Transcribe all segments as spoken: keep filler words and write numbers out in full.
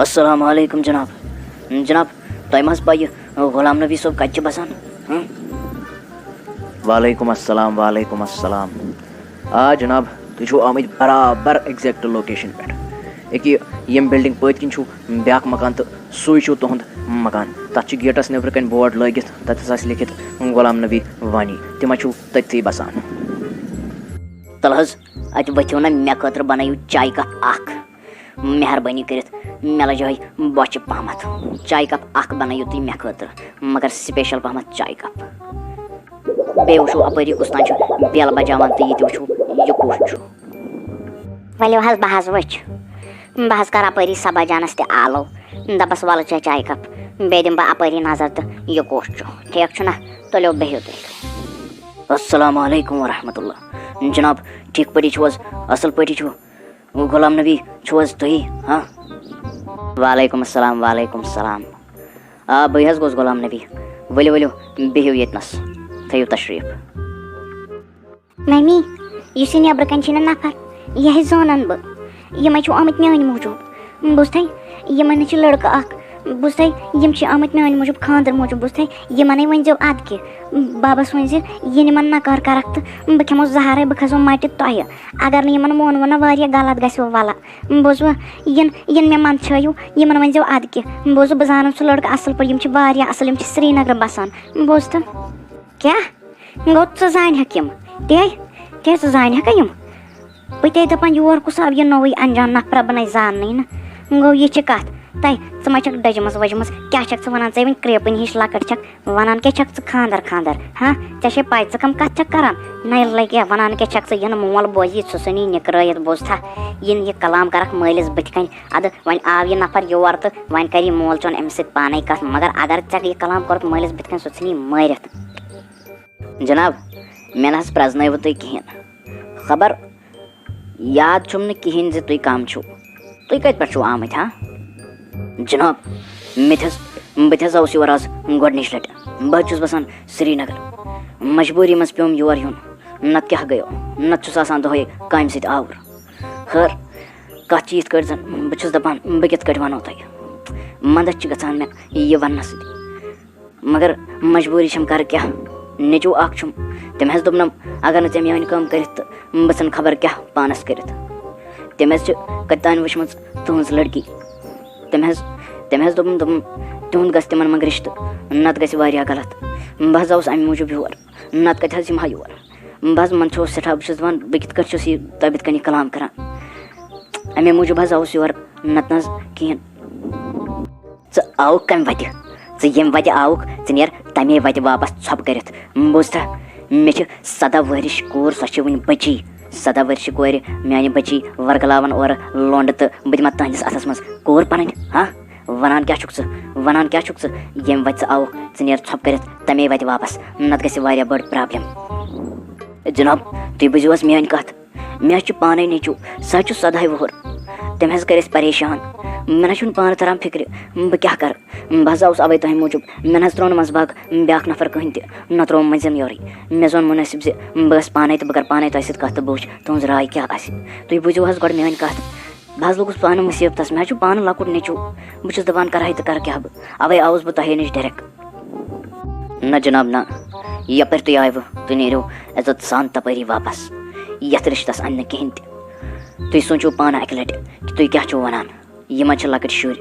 السلام علیکم جناب۔ جناب، تۄہہِ ما حظ پَیہِ غلام نبی صٲب کَتہِ چھِ بَسان؟ ہٕم؟ وعلیکم السلام، وعلیکم السلام۔ آ جناب، تُہۍ چھِو آمٕتۍ برابر exact location پٮ۪ٹھ۔ أکہِ ییٚمہِ building پٔتۍ کِنۍ چھُو بیٛاکھ مکان تہٕ سُے چھُو تُہُنٛد مکان۔ تَتھ چھُ gateس نیٚبرٕ کَنۍ board لٲگِتھ، تَتٮ۪س آسہِ لیٚکھِتھ غلام نبی وانی۔ تِم حظ چھِو تٔتھی بَسان۔ تَلہٕ حظ، اَتہِ ؤتھِو نہ مےٚ خٲطرٕ بَنٲیِو چایہِ cup اَکھ۔ مہربٲنی کٔرِتھ، مےٚ لَجہِ ہَے بۄچھِ پَہمَتھ۔ چایہِ cup اَکھ بَنٲیِو تُہۍ مےٚ خٲطرٕ، مگر special پَہمَتھ چایہِ cup۔ بیٚیہِ وٕچھِو اَپٲری کُس تام چھُ بیل بَجاوان تہٕ یہِ تہِ وٕچھِو، یہِ کُس چھُ۔ ؤلِو حظ، بہٕ حظ وٕچھِ۔ بہٕ حظ کَرٕ اَپٲری صبا جانَس تہِ آلو۔ دَپَس، "وَلہٕ چےٚ چایہِ cup، بیٚیہِ دِمہٕ بہٕ اَپٲری نظر تہٕ یہِ کُس چھُ۔ ٹھیٖک چھُنہ؟ تُلِو، بِہِو تُہۍ۔" السلام علیکم ورحمۃ اللہ۔ جناب، ٹھیٖک پٲٹھی چھِو حظ؟ اَصٕل پٲٹھی چھِو؟ غلام نبی چھِو حظ تُہی؟ ہاں؟ وعلیکم السلام، وعلیکم السلام۔ آ، بٕے حظ گوٚوُس غلام نبی۔ ؤلِو، ؤلِو، بِہِو ییٚتنَس، تھٲیِو تشریٖف۔ ممی، یُس یہِ نیٚبرٕ کَنہِ چھِ نہ نفر، یہِ ہے زانَن بہٕ۔ یِمَے چھِو آمٕتۍ میٛانہِ موٗجوٗب۔ بوٗزتھَے، یِمَن نِش چھِ لٔڑکہٕ اَکھ۔ بوٗزتھَے، یِم چھِ آمٕتۍ میٛانہِ موٗجوٗب خانٛدرٕ موٗجوٗب۔ بوٗزتھَے، یِمَنَے ؤنۍزیو اَدٕ کہِ۔ بَبَس ؤنۍزِ، یِنہٕ یِمَن نَکار کَرَکھ تہٕ بہٕ کھٮ۪مو زَہرَے، بہٕ کھَسو مَٹہِ تۄہہِ۔ اگر نہٕ یِمَن مونوٕ نہ واریاہ غلط گژھِوٕ وَلہٕ۔ بوٗزوٕ، یِن، یِن مےٚ منٛدچھٲیِو، یِمَن ؤنۍزیو اَدٕ کہِ۔ بوٗزوٕ، بہٕ زانَن سُہ لٔڑکہٕ اَصٕل پٲٹھۍ، یِم چھِ واریاہ اَصٕل، یِم چھِ سرینگرٕ بَسان۔ بوٗزتھٕ؟ کیٛاہ؟ گوٚو، ژٕ زانہِ ہَکھ یِم؟ تے، تے، ژٕ زانہِ ہَکھا یِم؟ بہٕ تے دَپان، یور کُس آو یہِ نوٚوُے اَنجان نفرا، بہٕ نَے زاننٕے نہٕ۔ گوٚو، یہِ چھِ کَتھ۔ تَے، ژٕ ما چھَکھ دٔجمٕژ ؤجمٕژ؟ کیٛاہ چھَکھ ژٕ وَنان؟ ژٕ ہے وٕنہِ کرٛیپٕنۍ ہِش لۄکٕٹ چھَکھ۔ وَنان کیٛاہ چھَکھ ژٕ خانٛدر خانٛدر؟ ہاں؟ ژےٚ چھے پَے ژٕ کَم کَتھ چھَکھ کَران؟ نَے لَگہِ، وَنان کیٛاہ چھَکھ ژٕ؟ یِنہٕ مول بوزی، سُہ ژھٕنی نِکرٲیِتھ، بوٗزتھا؟ یِن یہِ کلام کَرَکھ مٲلِس بٕتھِ کَنۍ۔ اَدٕ وۄنۍ آو یہِ نفر یور تہٕ وۄنۍ کَرِ یہِ مول چون أمِس سۭتۍ پانَے کَتھ، مگر اگر ژےٚ یہِ کلام کوٚرُتھ مٲلِس بٕتھِ کَنۍ، سُہ ژھٕنی مٲرِتھ۔ جناب، مےٚ نہ حظ پرٛزنٲوٕ تُہۍ کِہیٖنۍ۔ خبر یاد چھُم نہٕ کِہیٖنۍ زِ تُہۍ کَم چھِو۔ تُہۍ کَتہِ پٮ۪ٹھ چھِو آمٕتۍ، ہا؟ جناب، مےٚ تہِ حظ، بہٕ تہِ حظ آوُس یور آز گۄڈٕنِچ لَٹہِ۔ بہٕ حظ چھُس بَسان سرینگر۔ مجبوٗری منٛز پیوٚم یور یُن۔ نَتہٕ کیٛاہ گٔیو؟ نَتہٕ چھُس آسان دۄہَے کامہِ سۭتۍ آوُر۔ خٲر، کَتھ چھِ یِتھ کٲٹھۍ زَن بہٕ چھُس دَپان، بہٕ کِتھ کٲٹھۍ وَنو تۄہہِ؟ مَندَچھ چھِ گژھان مےٚ یہِ وَننَس سۭتۍ۔ مگر مجبوٗری چھَم، کَرٕ کیٛاہ؟ نیٚچوٗ اَکھ چھُم، تٔمۍ حظ دوٚپنَم، اگر نہٕ ژےٚ میٛٲنۍ کٲم کٔرِتھ تہٕ بہٕ ژھٕنہٕ خبر کیٛاہ پانَس کٔرِتھ۔ تٔمۍ حظ چھِ کَتہِ تام وٕچھمٕژ تُہٕنٛز لٔڑکی۔ تٔمۍ حظ، تٔمۍ حظ دوٚپُن، دوٚپُن، تِہُنٛد گژھِ تِمَن منٛز رِشتہٕ، نَتہٕ گژھِ واریاہ غلط۔ بہٕ حظ آوُس اَمہِ موٗجوٗب یور، نَتہٕ کَتہِ حظ یِمہٕ ہا یور؟ بہٕ حظ منٛدچھوس سٮ۪ٹھاہ، بہٕ چھُس دَپان، بہٕ کِتھ کٲٹھۍ چھُس یہِ تۄہہِ بٕتھِ کَنہِ یہِ کلام کَران؟ اَمے موٗجوٗب حظ آوُس یور، نَتہٕ نہ حظ کِہیٖنۍ۔ ژٕ آوُکھ کَمہِ وَتہِ؟ ژٕ ییٚمہِ وَتہِ آوُکھ، ژٕ نیر تَمے وَتہِ واپَس ژھۄپہٕ کٔرِتھ۔ بوٗزتھا، مےٚ چھِ سَداہ ؤہرِش کوٗر، سۄ چھِ وٕنہِ بٔچی۔ سَداہ ؤہرِشہِ کورِ، میٛانہِ بٔچی، ورگلاوَن اورٕ لونٛڈٕ تہٕ بہٕ دِمہٕ تُہٕنٛدِس اَتھَس منٛز کوٗر پَنٕنۍ، ہا؟ وَنان کیٛاہ چھُکھ ژٕ؟ وَنان کیٛاہ چھُکھ ژٕ؟ ییٚمہِ وَتہِ ژٕ آوُکھ، ژٕ نیر ژھۄپہٕ کٔرِتھ تَمے وَتہِ واپَس، نَتہٕ گژھِ واریاہ بٔڑ problem۔ جِناب، تُہۍ بوٗزِو حظ میٛٲنۍ کَتھ۔ مےٚ حظ چھُ پانَے نیٚچوٗ، سُہ حظ چھُ سَداہہِ وُہُر۔ تٔمۍ حظ کٔرۍ أسۍ پریشان۔ مےٚ نہ چھُنہٕ پانہٕ تَران فِکرِ، بہٕ کیٛاہ کَرٕ۔ بہٕ حظ آوُس اَوَے تۄہہِ موٗجوٗب۔ مےٚ نہ حظ ترٛوو نہٕ منٛزٕ باغ بیٛاکھ نفر کٕہٕنۍ تہِ، نہ ترٛووُم مٔنٛزِم یورٕے۔ مےٚ زون مُنٲسِب زِ بہٕ گژھٕ پانَے تہٕ بہٕ کَرٕ پانَے تۄہہِ سۭتۍ کَتھ تہٕ بہٕ وٕچھِ تُہٕنٛز راے کیٛاہ آسہِ۔ تُہۍ بوٗزِو حظ گۄڈٕ میٛٲنۍ کَتھ۔ بہٕ حظ لوٚگُس پانہٕ مُصیٖبتَس، مےٚ حظ چھُ پانہٕ لۄکُٹ نیٚچوٗ۔ بہٕ چھُس دَپان کَرٕ ہا تہٕ کَرٕ کیٛاہ بہٕ؟ اَوَے آوُس بہٕ تۄہے نِش direct۔ نہ جناب نہ، یپٲرۍ تُہۍ آیوٕ، تُہۍ نیٖرِو عزت سان تپٲری واپس۔ یتھ رشتس اندِ نہٕ کِہینۍ تہِ۔ تُہۍ سوٗنٛچِو پانہٕ اکہِ لٹہِ کہِ تُہۍ کیٛاہ چھِو ونان۔ یِمن چھِ لۄکٕٹۍ شُرۍ،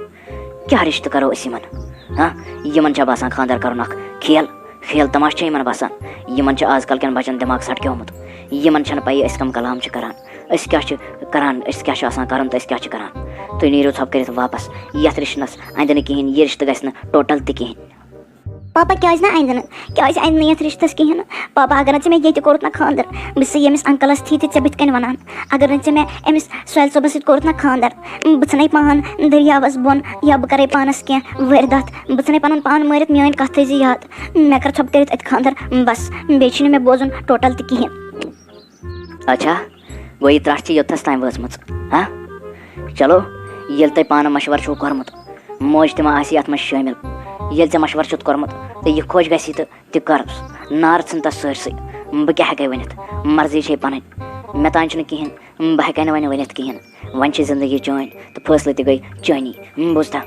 کیٛاہ رشتہٕ کرو أسۍ یِمن؟ ہاں، یِمن چھا باسان خانٛدر کرُن اکھ کھیل؟ کھیل تماشہٕ چھا یِمن باسان؟ یِمن چھُ آز کل کٮ۪ن بچن دٮ۪ماغ سٹکیومُت۔ یِمن چھنہٕ پیی أسۍ کم کلام چھِ کران، أسۍ کیٛاہ چھِ کران، أسۍ کیٛاہ چھُ آسان کرُن تہٕ أسۍ کیٛاہ چھِ کران۔ تُہۍ نیٖرِو ژھۄپہٕ کٔرِتھ واپس۔ یتھ رشتس اندِ نہٕ کِہینۍ، یہِ رشتہٕ گژھِ نہٕ total تہِ کِہینۍ۔ پاپا، کیٛازِ نہٕ اَندِ نہٕ؟ کیٛازِ اَندِ نہٕ یَتھ رِشتَس کِہیٖنۍ نہٕ؟ پاپا، اگر نہٕ ژےٚ مےٚ ییٚتہِ کوٚرُتھ نہ خانٛدر، بہٕ چھَسے ییٚمِس uncle-س تھی تہِ ژےٚ بٕتھِ کَنۍ وَنان۔ اگر نہٕ ژےٚ مےٚ أمِس سُہیل صٲبَس سۭتۍ کوٚرُتھ نہ خانٛدر، بہٕ ژھٕنَے پان دٔریاوَس بۄن، یا بہٕ کَرَے پانَس کینٛہہ وٲرۍدات، بہٕ ژھٕنَے پَنُن پان مٲرِتھ، میٛٲنۍ کَتھ تھٲیزِ یاد۔ مےٚ کَر ژھۄپہٕ کٔرِتھ اَتہِ خانٛدر، بَس، بیٚیہِ چھُنہٕ مےٚ بوزُن total تہِ کِہیٖنۍ۔ اچھا، گوٚو یہِ ترٛٹھ چھِ یوٚتتھَس تام وٲژمٕژ، ہا؟ چلو، ییٚلہِ تۄہہِ پانہٕ مشورٕ چھُو کوٚرمُت، موج تہِ ما آسہِ یَتھ منٛز شٲمِل؟ ییٚلہِ ژےٚ مشورٕ چھُتھ کوٚرمُت تہٕ یہِ خۄش گژھی تہٕ تہِ کَرُس۔ نار ژھٕن تَس سٲرسٕے، بہٕ کیٛاہ ہٮ۪کَے ؤنِتھ؟ مرضی چھے پَنٕنۍ، مےٚ تام چھُنہٕ کِہیٖنۍ۔ بہٕ ہٮ۪کَے نہٕ وۄنۍ ؤنِتھ کِہیٖنۍ۔ وۄنۍ چھِ زِندگی چٲنۍ تہٕ فٲصلہٕ تہِ گٔے چٲنی۔ بوٗزتھا؟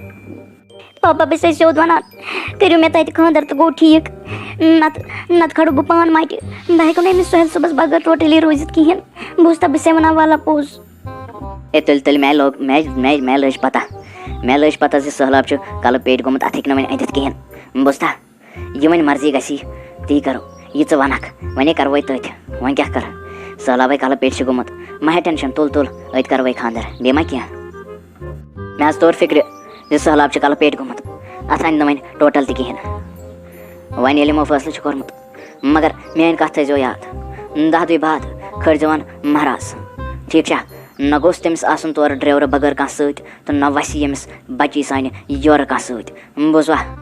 پاپا، بہٕ چھسے سیوٚد وَنان، کٔرِو مےٚ تَتہِ خاندَر تہٕ گوٚو ٹھیٖک۔ نَتہٕ، نَتہٕ کھالو بہٕ پان مَٹہِ۔ بہٕ ہٮ۪کہٕ نہٕ أمِس سُہیل صٲبَس بغٲر ٹوٹلی روٗزِتھ کِہیٖنۍ۔ بوٗزتھا، بہٕ چھسے وَنان وَلہ پوٚز۔ اے تُلۍ، تُلۍ، مےٚ لوٚگ، مےٚ، مےٚ، مےٚ لٔج پَتہ۔ مےٚ لٔج پَتہ زِ سٔہلاب چھُ کَلہٕ پیٚٹھۍ گوٚمُت، اَتھ ہیٚکہِ نہٕ وۄنۍ أنٛدِتھ کِہیٖنۍ۔ بوٗزتھا؟ یہِ وۄنۍ مرضی گژھی، تی کرو۔ یہِ ژٕ ونکھ، وۄنۍ ہے کرو تۄتھِ۔ وۄنۍ کیٛاہ کر؟ سہلابے کلہٕ پیٚٹھۍ چھُ گوٚمُت۔ مہ ہے ٹینشن، تُل، تُل، أتۍ کرو وۄنۍ خاندر۔ بیٚیہِ ما کینٛہہ؟ مےٚ حظ توٚر فکرِ زِ سہلاب چھُ کلہٕ پیٚٹھۍ گوٚمُت۔ اتھ انہِ نہٕ وۄنۍ ٹوٹل تہِ کِہیٖنۍ۔ وۄنۍ ییٚلہِ یِمو فٲصلہٕ چھُ کوٚرمُت، مگر میٲنۍ کتھ تھٲیزیو یاد۔ دَہ دۄہہِ بعد کھٲلۍزیون مہراز۔ ٹھیٖک چھا؟ نہ گوٚژھ تٔمِس آسُن تورٕ ڈرایورٕ بغٲر کانٛہہ سۭتۍ، تہٕ نہ وسہِ ییٚمِس بچی سانہِ یورٕ کانٛہہ سۭتۍ۔ بوٗزوا؟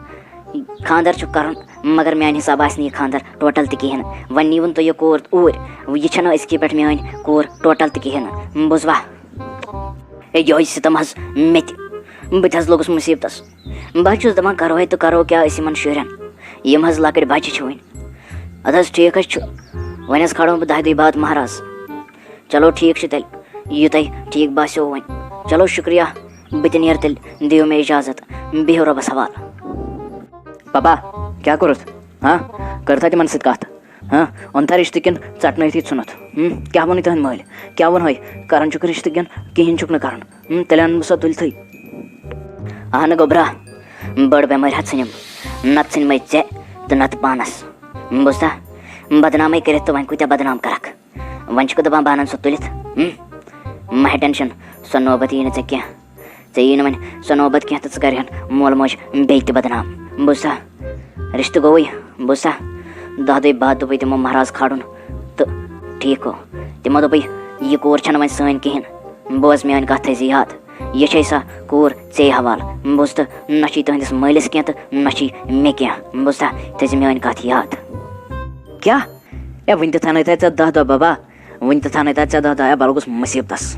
خاندر چھُ کرُن، مگر میانہِ حساب آسہِ نہٕ یہِ خاندر ٹوٹل تہِ کِہیٖنۍ۔ وۄنۍ نیٖوُن تُہۍ یہِ کوٗر اوٗرۍ، یہِ چھَنہٕ أزکی پٮ۪ٹھ میٲنۍ کوٗر ٹوٹل تہِ کِہیٖنۍ۔ بوٗزوا؟ ہے، یِہوٚے ستم حظ مےٚ تہِ۔ بہٕ تہِ حظ لوٚگُس مُصیبتس۔ بہٕ حظ چھُس دپان، کرو ہے تہٕ کرو کیٛاہ أسۍ یِمن شُرٮ۪ن؟ یِم حظ لۄکٕٹۍ بچہِ چھِ وٕنہِ۔ اَدٕ حظ، ٹھیٖک حظ چھُ۔ وۄنۍ حظ کھالو بہٕ دَہہِ دۄہہِ بعد مہراز۔ چلو، ٹھیٖک چھُ تیٚلہِ، یہِ تۄہہِ ٹھیٖک باسیو وۄنۍ۔ چلو، شُکریہ، بہٕ تہِ نیرٕ تیٚلہِ، دِیِو مےٚ اِجازت، بِہِو رۄبَس حوالہٕ۔ پاپا، کیٛاہ کوٚرُتھ؟ ہاں؟ کٔرتھا تِمن سۭتۍ کَتھ؟ ہاں؟ اوٚنتھا رِشتہٕ کِنہٕ ژَٹنٲوتھٕے ژھُنُتھ؟ ہُم؟ کیٛاہ ووٚنُے تُہنٛدِ مٲلۍ؟ کیٛاہ ووٚنہَے؟ کران چھُکھ رِشتہٕ کِنہٕ کِہیٖنۍ چھُکھ نہٕ کران؟ ہُم؟ تیٚلہِ اَنہٕ بہٕ سۄ تُلتھٕے۔ اہنہٕ گوٚبرا، بٔڑ بٮ۪مٲرۍ ہا ژھٕنِم، نَتہٕ ژھٕنۍ مےٚ ژےٚ تہٕ نَتہٕ پانَس۔ بوٗزتھا؟ بدنامٕے کٔرِتھ تہٕ وۄنۍ کۭتیٛاہ بدنام کرکھ؟ وۄنۍ چھُکھ دَپان بہٕ اَنَن سۄ تُلِتھ؟ ہُم؟ مہ ہے ٹینشن، سۄ نوبت یی نہٕ ژےٚ کینٛہہ۔ ژےٚ یی نہٕ وۄنۍ سۄ نوبت کینٛہہ تہٕ ژٕ کَرِہَن مول موج بیٚیہِ تہِ بدنام۔ بوٗزتھا؟ رِشتہٕ گوٚوُے، بوٗزتھا؟ دَہ دۄہہِ بعد دوٚپُے تِمو مہراز کھالُن تہٕ ٹھیٖک گوٚو۔ تِمو دوٚپُے، یہِ کوٗر چھَنہٕ وۄنۍ سٲنۍ کِہیٖنۍ۔ بوز میٛٲنۍ کَتھ تھٲیزِ یاد۔ یہِ چھے سۄ کوٗر ژے حوالہٕ۔ بوٗزتھٕ؟ نہ چھے تُہٕنٛدِس مٲلِس کینٛہہ تہٕ نہ چھے مےٚ کینٛہہ۔ بوٗزتھا؟ تھٲیزِ میٛٲنۍ کَتھ یاد۔ کیٛاہ؟ اے، وٕنہِ تہِ تھاونَے تَتہِ ژےٚ دَہ دۄہ، بابا۔ وٕنہِ تہِ تھاونَے تَتہِ ژےٚ دَہ دۄہ، اے، بہٕ لوٚگُس مُصیٖبتَس۔